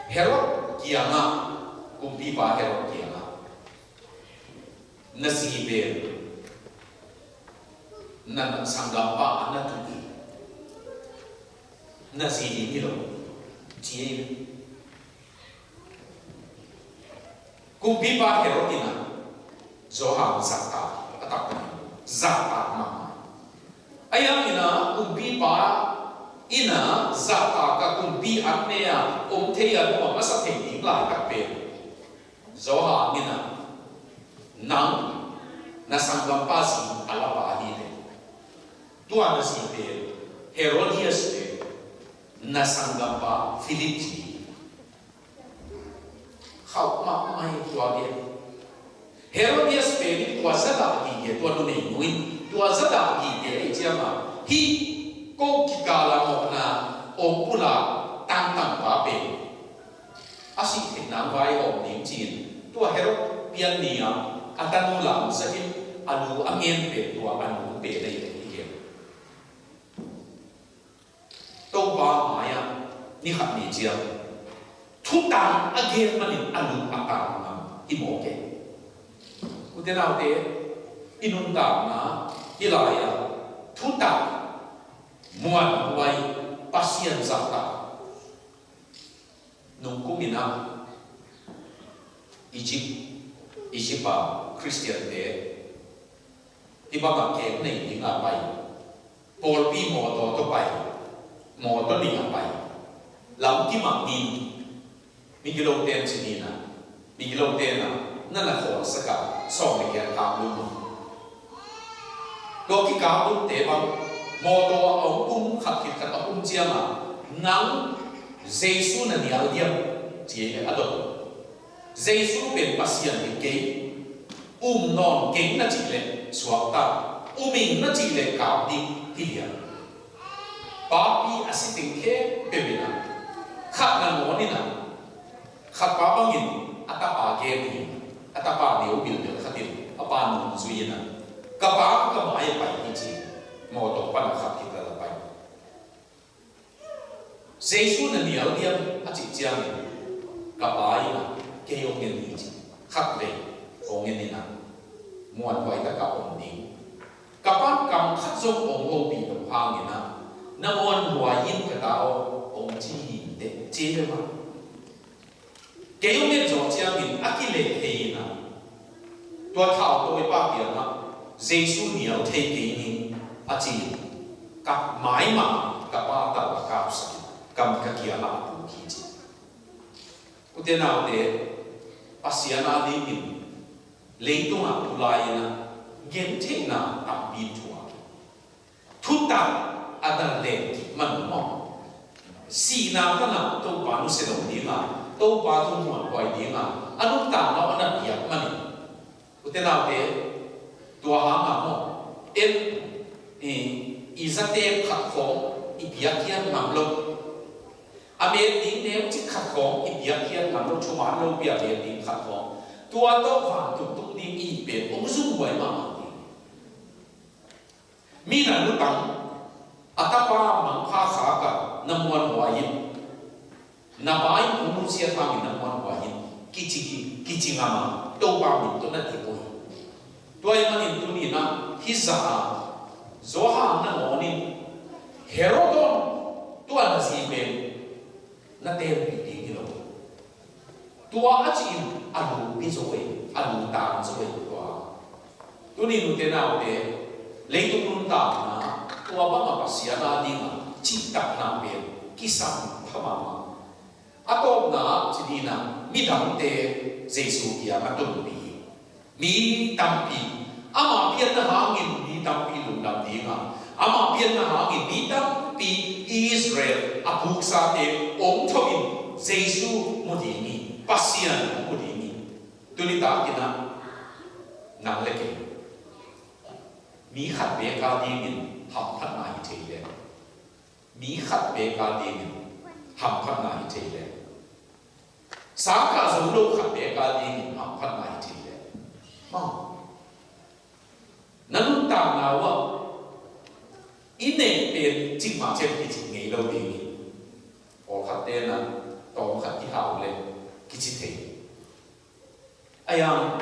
Herod kiangah, kumpipa Herod kiangah, na zi pen, na sanggampa a na tuh hi, na zi ding hi lo, ci hi. Kumpipa Herod in Johan zahtak a, taktak zahtak mahmah. Ahi hangin kumpipa in zahtak a, kumpi an ne-a om thei a, nuam a sa thei ding laitak pen, Johan in nang na sanggampa zi a lapa hi leh, tua na zi pen Herodias pen na sanggampa Philip zi hi. Khauh mahmah hi tua gen. Herodias pen in tua za dah gige, tua numeinu in tua za dah gige ahih ciangin, hih ko kikal a mawhna hong pulak nang vai om ding ci-in, tua Herod pian ni-a a tanu lamzahin a lu a ngen pen tua a nu pen ahi hi. Topa mai-ah ni khat ni ciang thutak a gen manin a lu a tang ngam hi mawk e. Ute naute, i nuntakna hih lai-ah thutak muanhuai, Pasian zahtak. Nungkum in ah Egypt, Egypt a Khristiante hih bangah keng nei dingah pai. Pawlpi mawtaw tawh pai, mawtaw ningah pai. Lamkim ah min, migilote in ci ni-in ah, migilote in ah na na khawlsak a, sawm le giat kap lum a. Tua kikap lumte bang mawtaw a hong kum khat khit khat a kum ciangah, nang Jesu na nial diam? Ci-in a dot. Jesu pen Pasian hi kei. Um nawn keng na cih leh suakta, um ing na cih leh kap ding hi lian. Papi a si teng khempeuh in ah, khat nangawn in ah, khat pa bangin a tapa gen hi. A tapa neu bilbel khat in a pa nungzui in ah, ka pa ka mai-ah pai hi ci. Mawtaw pan a khat khit a la pai. Jesu na nial diam a cih ciangin, ka pa in ah kei hong en hi ci. Khatvei hong en in ah, muanhuai takin om ding. Ka pa'n kam khat zong hong hopih lo hangin ah, na muanhuai in ka ta aw, hong ci hi inteh, ci ve mah. Kei hong en zawh ciangin a kileh thei in ah, tua thautawipa kiangah Jesu nial thei kei ning a ci-in, ka mai mah ka pa tal a kapsak in, kam ka kiangah a puk hi ci. Ute naute, Pasian a dingin leitungah tu lai-in ah gentheihna tampi thuak. Thutak a na len kik man maw? Sihna pan a Topa nusia lo ding a, Topa tung muanhuai ding a, a nuntakna a na piak man in. Ute naute, tua hang a maw, en, i, i zate khat khawng i piakkhiat ngam lo. A met ding neu cik khat khawng i piakkhiat ngam lo, thuman lopi a met ding khat khawng. Tua tawh vantung tung ding i pen hong zumhuai mahmah ding. Mi na lutang, a tapa mangpha khak a na muanhuai in, na pa in hong nusiat hangin na muanhuai in, kici, kici ngam a, Topa min tawh na dip uh hi. Tua ahih manin tuni-in ah hih zah a, Johan nangawn in, Herod aw, tua na zi pen na tenpih ding hi lo. Tua a cih in a lu pi zo e, a lu tang zo e tua. Tuni nute naute, leitung nuntakna tua bangah Pasian a dingah cihtakna pen kisam pha mahmah. A tawpna ah ci ni-in ah midangte Jesu kiangah tonpih. Mi tampi, ama pianna hangin mi tampi lungdam ding a, ama pianna hangin mi tampi Israel a puksate hong tho in Jesu mu ding hi, Pasian mu ding hi. Tuni takin ah nang le kei mi khat bek a dingin hamphatna hi thei leh, mi khat bek a dingin hamphatna hi thei leh, sangkah zo lo khat bek a dingin hamphatna hi thei leh, maw, na nuntakna uh ah i neih pen cikmah ciang kici ngei lo ding hi. Pawlkhatte in ah tawm khat kihau leh kici thei. Ahi hang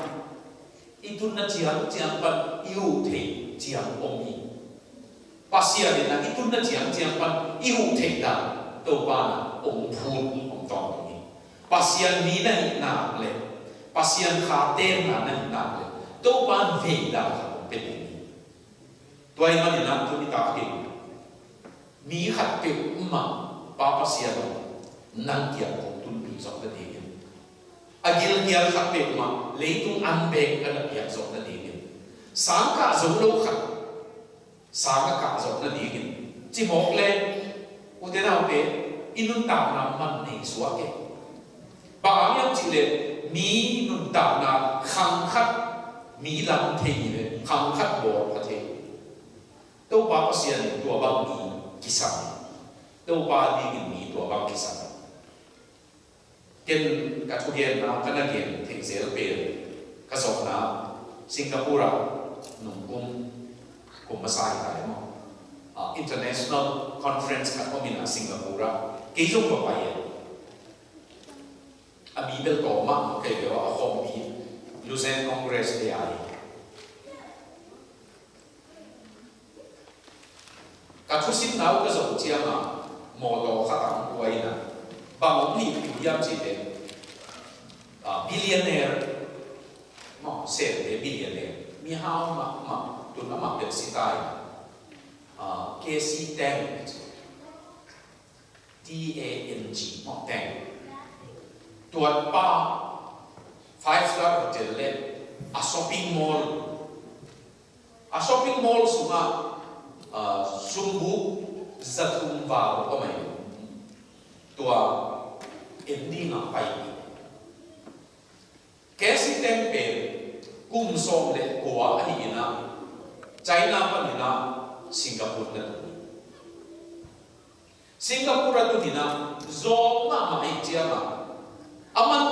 i tunna ciangciang pan i huh thei ciang om hi. Pasian in ah i tunna ciangciang pan i huh theih dan Topa in ah hong phut hong tawntung hi. Pasian mi na hih nak leh, Pasian kha tenna na hih nak leh, Topa in vei dan khat hong pia ding hi. Tua ahih manin ah tuni takin mi khat peuhmah Pa Pasian aw, nang kiang kong tunpih zawh nadingin, a gilkial khat peuhmah leitung an bek ka na piak zawh nadingin, sang kah zo lo khat sang a kah zawh nadingin, ci mawk leh, ute naute, i nuntakna man nei suak e. Bang hang hiam cih leh mi nuntakna khang khat mi lam thei leh khang khat bawl pha thei. Topa Pasian in tua bang mi kisam. Topa dingin mi tua bang kisam. Ken ka thugenna ka na gen theih zel pen, ka zawhna Singapore ah nungkum, kum masa hi ta e maw. Ah, international conference khat om in a Singapore ah kei zong va pai e. A mi bel tawm mahmah kei ve aw, a khawmpi Lausanne Congress te ah hi. Ka thusimna uh ka zoh ciangin mawtaw khat ah hong kuai in a, bang hong hih uh hiam cih leh, ah, billionaire, maw, Sente billionaire, mihau mahmah, tun amah bel si ta in, ah, K C Tang, T A N G, maw, Tang. Tua pa, five star hotel le a shopping mall, a shopping mall sungah, ah, sumbuk zathum val om a hi. Tua en dingin a pai hi. K C Tang pen kum sawm le kua ahi in a, China panin a Singapore na tung hi. Singapore a tun in a, zawng mahmah ahih ciangin a, aman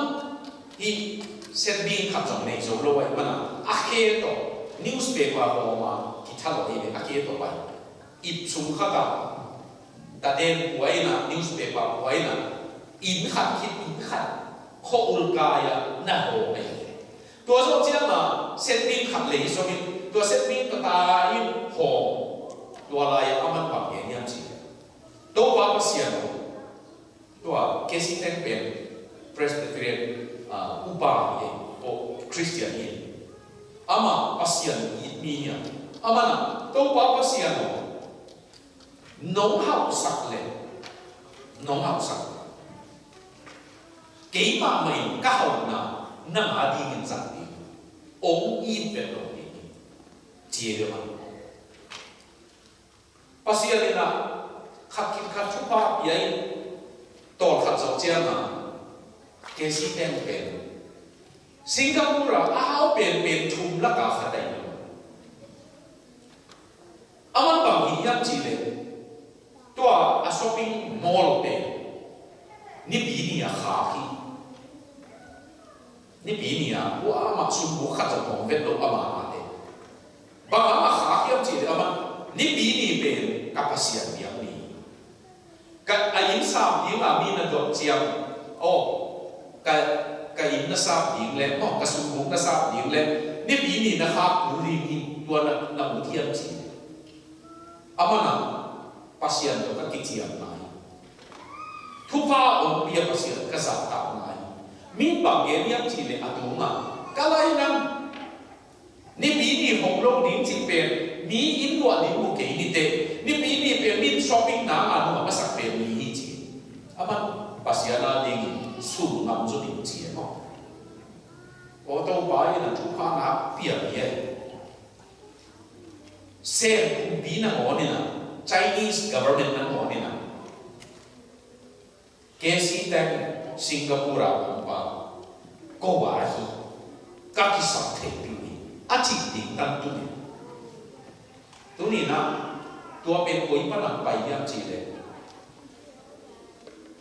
hih setbing khat zong nei zo lo ahih manin a, a khe tawh, newspaper hawm a kithalawh hi ve, a khe tawh pai. Ip sung khat ah, taden pua in a, newspaper pua in a, inn khat khit inn khat khua-ul kai a na hawm hi. Tua zawh ciangin a setbing khat lei zongin, tua setbing khat ah inn hawm. Tua lai-ah aman bang gen hiam cih leh, Topa Pasian aw, tua K C Tang pen Presbyterian, ah, upa hi, aw, Christian hi. Amah Pasian it mi hi a. Aman a, Topa Pasian aw, nong hauhsak le, nong hauhsak le, keimah mah in ka hauhna nang a dingin zang ding, hong it vet lo ding, ci hi a. Pasian in a khat khit khat thupha pia in, tawlkhat zawh ciangin a K C Tang pen Singapore ah a hau penpen thum lakah khat ahi hi. Aman bang hih hiam cih leh, tua a shopping mall pen Nipi ni a khak hi. Nipi ni a, kuamah sumbuk khat zong hong vet lo amah mah te. Bang hang a khak hiam cih leh amah, Nipi ni pen ka Pasian biak ni. Ka, a inn sam ding a mi na dot ciang, aw, ka, ka inn na sap ding le, maw, ka sumbuk na sap ding le, Nipi ni na khak kul ding hi, tua na, na ut hiam cih leh. Amah na, Pasian tawh ka kiciamna hi. Thupha hong pia Pasian ka zahtakna hi. Min bang gen hiam cih leh a tungah, ka lai nang, Nipi ni hong lo ding cih pen mi inn luah ding uh kei ni teh, Nipi ni pen min shopping nang a nuam a sak pen mi hi ci. Aman Pasian a dingin sum ngam zaw ding ci e maw. Aw, Topa in a thupha na pia mi e. Sen kumpi nangawn in a, Chinese government nangawn in a, K C Tang Singapore a om pa ko a hi, ka kisap theihpih uh hi, a cih ding tan tu ni. Tuni-in a, tua pen koi pan a pai hiam cih leh,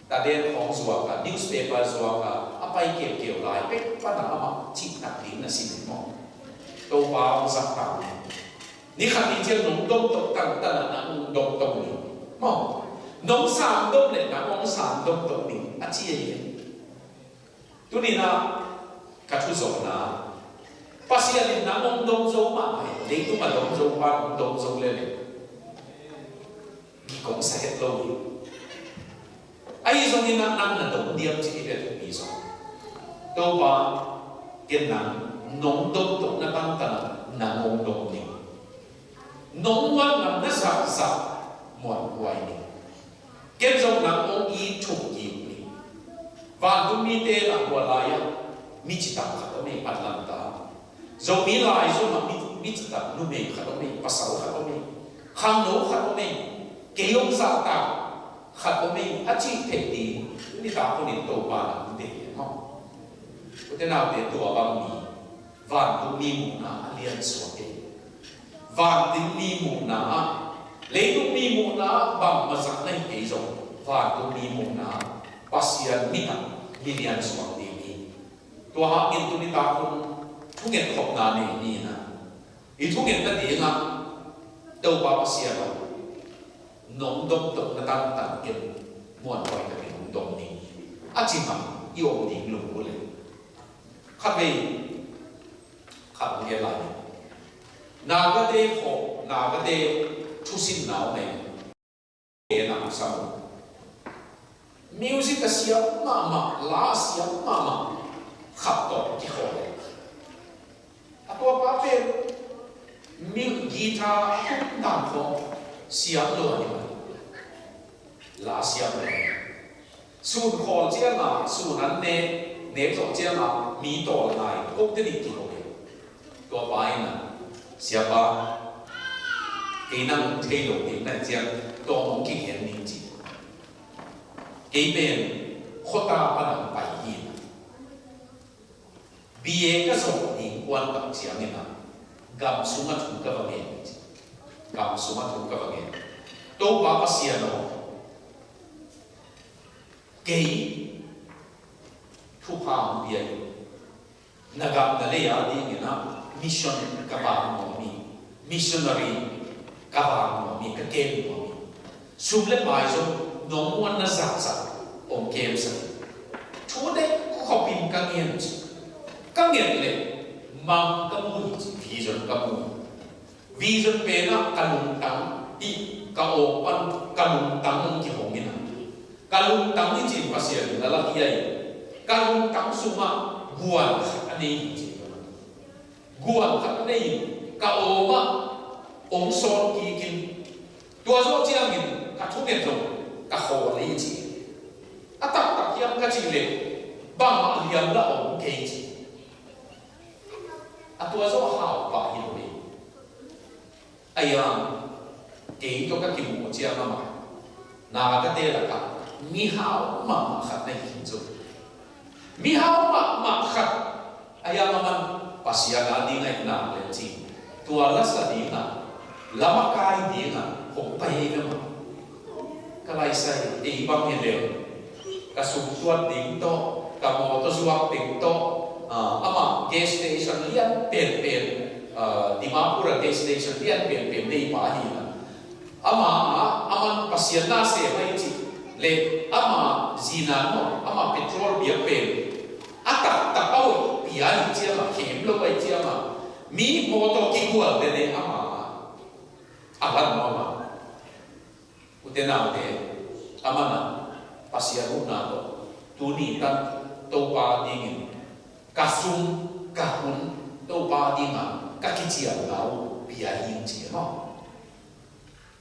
taden khawng zuak a, newspaper zuak a, a pai keukeu lai pek pan a amah cihtak ding na si maw. Topa hong zahtak ni. Ni khat ni ciang nong dom toh tangtan a nang hong dom toh ni. Maw. Nong sam dom leh nang hong sam dom toh ni, a ci hi. Tuni-in a, ka thuzawhna, Pasian in nang hong dom zo mahmah hi, leitung a dom zo pa hong dom zo lel hi. Kikong sa het lo hi. Ahi zongin a, nang na dom diam cih i bia thupi zong, Topa, ken nang nong dom toh na tangtan a nang hong dom ning. Nong muan nang na zahzah muan huai ning. Ken zong nang hong it thuk kik ning. Vantung mite na hua lai-ah mi citak khat om ei, Atlanta. Zomi lai zong ah mi, mi citak numei khat om ei, pasal khat om ei. Khangno khat om ei. Kei hong zahtak khat om ei, a cih theih ding nitak hun in Topa nang hong deih hi maw. Ute naute, tua bang mi, vantung mi muhna ah a liansuak hi. Vantung mi muhna ah, leitung mi muhna ah bangmah zat na hi kei zong, vantung mi muhna ah Pasian mit ah milian suak ding hi. Tua hangin tuni tak hun thunget khopna nei ni in ah, i thungetna dingah Topa Pasian aw, nong dom toh na tantan ken muanhuai takin hong dom ni, a ci mah i om ding lungput le. Khatvei khat hong gen lai. Nagate khawh, Nagate thusinna om e. Music a siam mahmah, la a siam mahmah khat tawh kikhawl e. A tuapa pen guitar a tum dan khawng siam lo a hi mah. La siam lo. Sun khawl ciangah, sun an nek, nek zawh ciangah mi tawl ngai, kote nih kiko hi. Tuapa in ah, siapa, kei nang thei lo ding na ciang, tua hong kigen ning ci. Kei pen khuata pan hong pai hi. B A ka zawh ding kuan tak ciangin ah, gam sungah thu ka va ngen ci. Gam sungah thu ka va ngen. Topa Pasian aw, kei thupha hong pia in, na gam na lei a dingin ah mission ka vak nuam hi. Missionary ka vak nuam hi, ka kem nuam hi. Sum le pai zong nong muanna zahzah hong kemsak hi. Thu deih khopin ka ngen ci. Ka nget leh mang ka mu hi ci, vision ka mu hi. Vision pen ah ka lungtang hi, ka aw pan ka lungtang hong kihong in ah, ka lungtang hi ci-in Pasian in a la hi a hi. Ka lungtang sungah guan khat a nei hi ci. Guan khat a nei in ka aw mah hong sawl kik in, tua zawh ciangin ka thunget zong ka khawl hi ci. A taktak hiam ka cih leh bangmah liam lah om kei ci. A tua zawh hau pah hi lo hi. A iang kei tawh ka kimuh ciang amah Nagate lakah mihau mahmah khat na hi khin cu. Mihau mahmah khat a iang a man Pasian a ding a i nak le ci, tua lasa dingah, lamakai dingah hong pai hi ve mah. Ka laisai ei bang hi leh ka sumtuat ding tawh, ka mawtaw zuak ding tawh, ah, amah gas station lian penpen, ah, Dimapur a gas station lian penpen neipa hi na. Amah ah, aman Pasian na sem ahi cih le amah zinan maw, amah petrol biak pen a taktak a hoih pia ahi ciangah, khem lo ahi ciangah, mi mawtaw kigual dene amah ah a lan maw amah. Ute naute, aman ah Pasian huhna tawh tuni tan Topa dingin ka sum, ka hun Topa dingah ka kiciamna uh pia hing ci maw.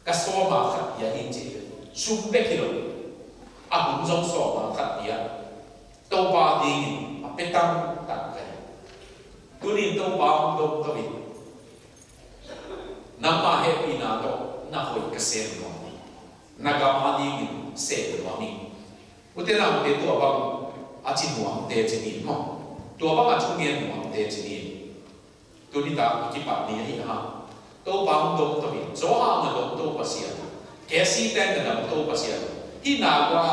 Ka sawma khat pia hing ci. Sum bek hi lo, a hun zong sawma khat pia. Topa dingin a pia tangtang ka hi. Tunin Topa hong dom to in, nangma hehpihna tawh na hoih ka sem nuam hi. Na gam a dingin sem nuam hi. Ute naute, tua bang a ci nuamte ci ni maw. Tua bang a thungen nuamte ci ni. Tuni tak i kipat ni ahi hang. Topa hong dom to hi. Johan a dom to Pasian. Casey Teng a dom to Pasian. Hih Naga,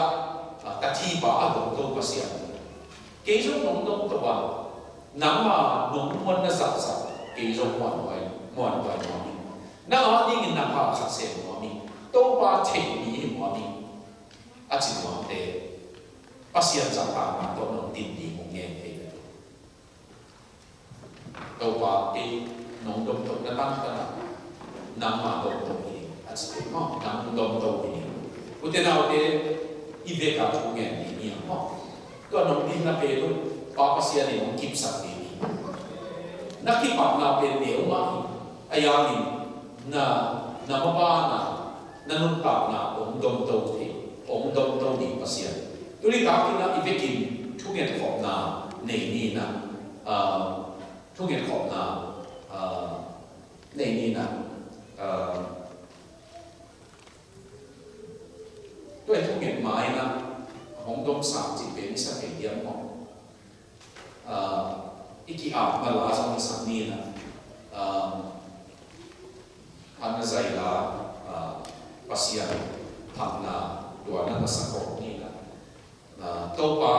ah, ka thipa a dom to Pasian. Kei zong nong dom to a, nangma nong muanna zahzah kei zong muanhuai, muanhuai nuam hi. Nang a dingin na pha khat sem nuam hi. Topa theih mi hi nuam hi. A ci nuamte, Pasian zahtakna tawh nong tin ding hong ngen thei ve. Topa, kei nong dom to na tangtang ah, nangma dom to hi, a ci thei maw, nang dom to hi. Ute naute, i vek a thu ngen ding hi maw. Tua nong dinna pen uh Pa Pasian in hong kipsak ding hi. Na kipatna pen neu mah hi. A iangin na, na mabana, na nuntakna hong dom to thei, hong dom to ding Pasian. Tuni takin ah i vekin thunget khopna nei ni in ah, ah, thunget khopna, ah, nei ni in ah, ah, tua i thunget ma in ah hong dom sam cih pen i sa thei diam maw? Ah, i ki-apna la zong i sak ni in ah, ah, phatna zai la, ah, Pasian phatna tua na na sak khawm ni in ah, ah, Topa,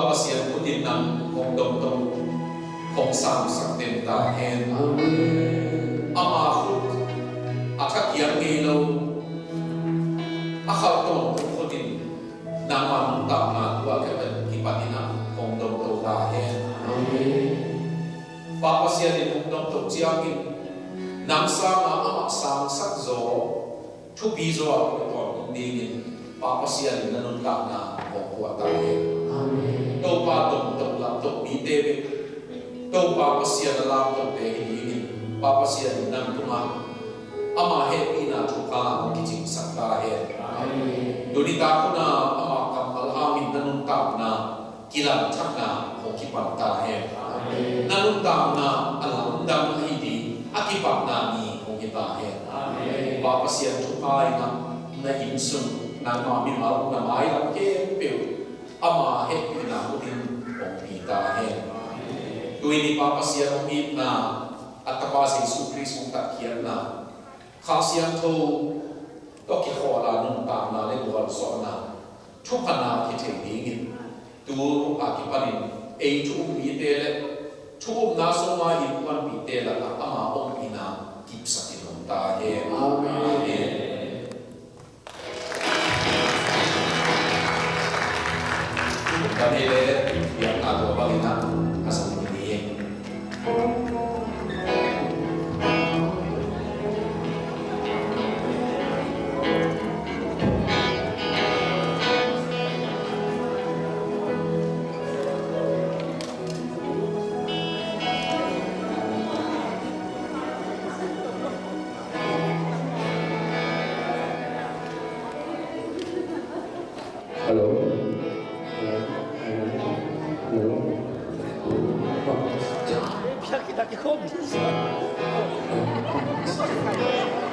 Pasian khut in nang hong domto, hong sangsak den ta hen. Amen. Ama khut a thakiam ngei lo, a khaltawntung khut in nangma nuntakna tua kipan in ah hong domto ta hen. Amen. Pa Pasian in hong domto ciangin nang sanga amah sangsak zaw, thupi zaw a koi tawntung dingin Pa Pasian in na nuntakna hong puah ta hen. Amen. Topa domto lamto mite bek, Topa Pasian a lamtote hi dingin Pa Pasian in nang tungah ama hehpihna thupha hong kicingsak ta hen. Amen. Tuni tak hun ah ama kammal hangin na nuntakna kilamthakna hong kipan ta hen. Amen. Na nuntakna a lamdang ahi ding a kipatna ni hong hi ta hen. Amen. Pa Pasian thupha in ah na inn sung, nangma mimal, na mailam khempeuh ama hehpihna khut in hong pi ta hen. Tuni Pa Pasian hong itna, a Tapa Jesu Khrist hong tatkhiatna, Kha Siangtho tawh kikholh a nuntakna le gualzawhna, thuphana kithei dingin tu a kipanin ei thu um mite le thu umna sunga innkuanpihte lakah ama ompihna kipsakin om ta hen. Amen. Amen. Kan ei le biakna tua bangin ah a sung ni. Hello. Hello. Hello. Hello.